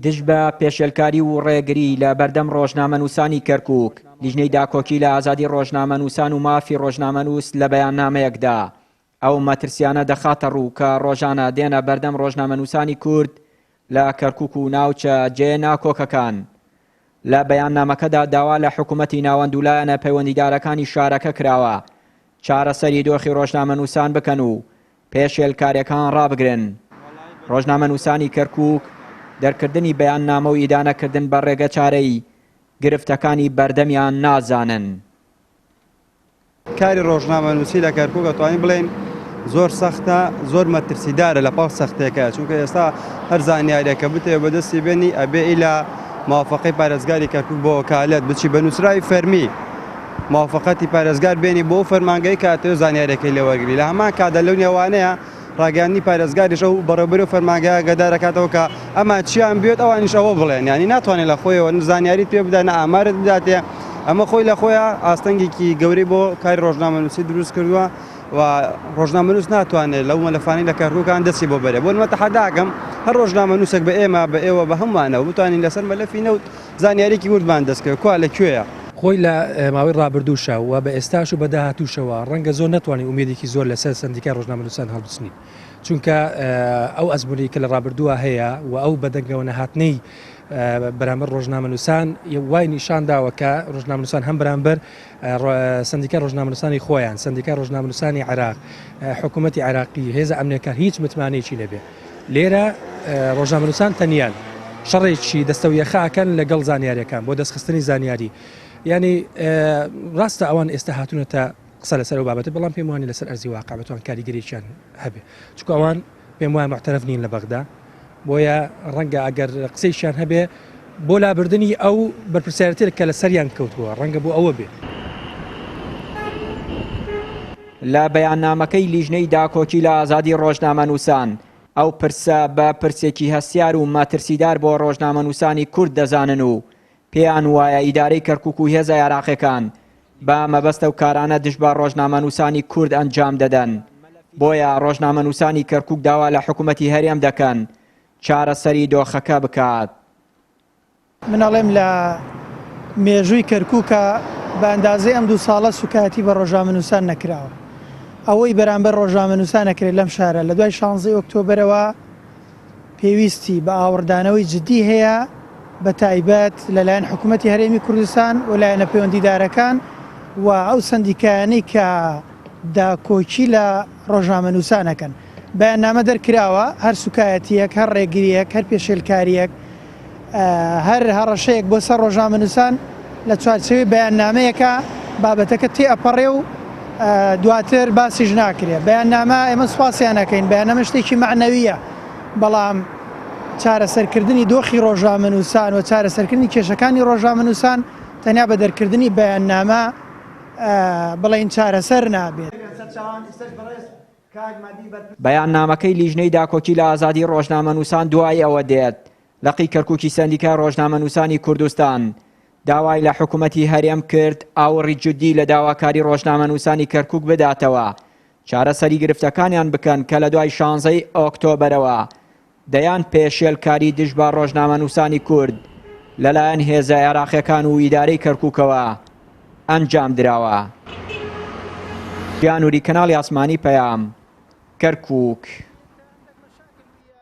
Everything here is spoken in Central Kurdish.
دژ بە پێشێلکاری و ڕێگری لە بەردەم ڕۆژنامەنووسانی کەرکووک، لیژنەی داکۆکی لە ئازادی ڕۆژنامەنووسان و مافی ڕۆژنامەنووس لە بەیاننامەیەکدا ئەو مەترسیانە دەخاتە ڕوو کە ڕۆژانە دێنە بەردەم ڕۆژنامەنووسانی کورد لە کەرکووک و ناوچە جێ ناکۆکەکان. لە بەیاننامەکەدا داوا لە حکوومەتی ناوەند و لایەنە پەیوەندیدارەکانی شارەکە کراوە چارەسەری دۆخی ڕۆژنامەنووسان بکەن و پێشێلکاریەکان ڕابگرن. ڕۆژنامەنووسانی کەرکووک دەرکردنی بەیاننامە و ئیدانەکردن بە ڕێگەچارەی گرفتەکانی بەردەمیان نازانن. کاری ڕۆژنامەنووسی لە کەرکووک ئەتوانین بڵێین زۆر سەختە، زۆر مەترسیدارە لە پاڵ سەختیەکە، چونکە ئێستا هەر زانیاریەک کە بتەوێت بەدەستی بێنی ئەبێ ئیلا موافقەی پارێزگاری کەرکووک بۆ وەکالەت بچی بە نووسراوی فەرمی موافقەتی پارێزگار بێنی بۆ ئەو فەرمانگەی کە ئەتەوێت زانیاریەکەی لێ وەرگری لە هەمان کاتدا لەو نێوانەیە ڕاگەیاندنی پارێزگاریش ئەو بەڕێوبەری و فەرمانگەیە ئاگادار ئەکاتەوە کە ئەمان چیان بوێت ئەوانیش ئەوە بڵێن یانی ناتوانێت لە خۆیەوە نە زانیاریت پێ بدات نە ئامارت بداتێ ئەمە خۆی لە خۆیان ئاستەنگێکی گەورەی بۆ کاری ڕۆژنامەنووسی دروست کردووە و ڕۆژنامەنووس ناتوانێت لەو مەلەفانەی لە کەرکووکان دەستی بۆ بەرێ بۆ نمە تەحەداکەم هەر ڕۆژنامەنووسێک بە ئێمە بە ئێوە بە هەمووانەوە بتوانین لەسەر مەلەفی نەوت زانیاریی وردمان دەستکەوێت کوا لە کوێیە؟ خۆی لە ماوەی ڕابردووشا و بە ئێستاش و بە داهاتووشەوە ڕەنگە زۆر نەتوانین ئومێدێکی زۆر لەسەر سەندیکای ڕۆژنامەنووسان هەڵبچنین چونکە ئەو ئەزموونەی کە لە ڕابردووە هەیە و ئەو بەدەنگەوە نەهاتنەی بەرامبەر ڕۆژنامەنووسان وای نیشان داوە کە ڕۆژنامەنووسان هەم بەرامبەر سەندیکای ڕۆژنامەنووسانی خۆیان سەندیکای ڕۆژنامەنووسانی عێراق حکوومەتی عێراقی هێزە ئەمنیەکان هیچ متمانەیەکی نەبێ لێرە ڕۆژنامەنووسان تەنیان شەڕێکی دەستەویەخە ئەکەن لەگەڵ زانیاریەکان بۆ دەستخستنی زانیاری یعنی ڕاستە ئەوان ئێستا هاتوونەتە قسە لەسەر ئەو بابەتە بەڵام پێم وانە لەسەر ئەرزی واقع بتوان کاریگەریان هەبێ چونکە ئەوان پێم وایە معتەرف نین لە بەغدا بۆیە ڕەنگە ئەگەر قسەیشیان هەبێ بۆ لابردنی ئەو بەرپرسیارەتێک کە لەسەریان کەوتووە ڕەنگە بۆ ئەوە بێ. لە بەیاننامەکەی لیژنەی داکۆکی لە ئازادی ڕۆژنامەنووسان، ئەو پرسە بە پرسێکی هەستیار و مەترسیدار بۆ ڕۆژنامەنووسانی کورد دەزانن و پێیان وایە ئیدارەی کەرکوک و هێزە عێراقیەکان بە مەبەست ئەو کارانە دژ بە ڕۆژنامەنووسانی کورد ئەنجام دەدەن، بۆیە ڕۆژنامەنووسانی کەرکوک داوا لە حکومەتی هەرێم دەکەن چارەسەری دۆخەکە بکات. من ئەڵێم لە مێژووی کەرکوکا بە ئەندازەی ئەم دوو ساڵە سوکایەتی بە ڕۆژنامەنووسان نەکراوە. ئەوەی بەرامبەر ڕۆژنامەنووسان ئەکرێت لەم شارە لە دوای شانزەی ئۆکتۆبەرەوە پێویستی بە ئاوڕدانەوەی جدی هەیە بە تایبەت لەلایەن حکوومەتی هەرێمی کوردستان و لایەنە پەیوەندیدارەکان و ئەو سەندیکایانەی کە داکۆکی لە ڕۆژنامەنووسان ئەکەن. بەیاننامە دەرکراوە هەر سوکایەتییەک، هەر ڕێگرییەک، هەر پێشێلکارییەک، هەر هەڕەشەیەک بۆ سەر ڕۆژنامەنووسان لە چوارچێوەی بەیاننامەیەکە بابەتەکە تێئەپەڕێ و دواتر باسیش ناکرێ. بەیاننامە ئێمە سوپاسیان ئەکەین، بەیاننامە شتێکی مەعنەوییە، بەڵام چارەسەرکردنی دۆخی ڕۆژنامەنووسان و چارەسەرکردنی کێشەکانی ڕۆژنامەنووسان تەنیا بە دەرکردنی بەیاننامە بڵێین چارەسەر نابێت. بەیاننامەکەی لیژنەی داکۆکی لە ئازادی ڕۆژنامەنووسان دوای ئەوە دێت، لقی کەرکوکی سەندیکای ڕۆژنامەنووسانی کوردستان داوای لە حکومەتی هەرێم کرد ئاوڕی جدی لە داواکاری ڕۆژنامەنووسانی کەرکوک بداتەوە چارەسەری گرفتەکانیان بکەن کە لە دوای شانزەی ئۆکتۆبەرەوە دەیان پێشێلکاری دژ بە ڕۆژنامەنووسانی کورد لەلایەن هێزە عێراقیەکان و ئیدارەی کەرکوکەوە ئەنجام دراوە. گیانوری کەناڵی ئاسمانی پەیام، کەرکوک.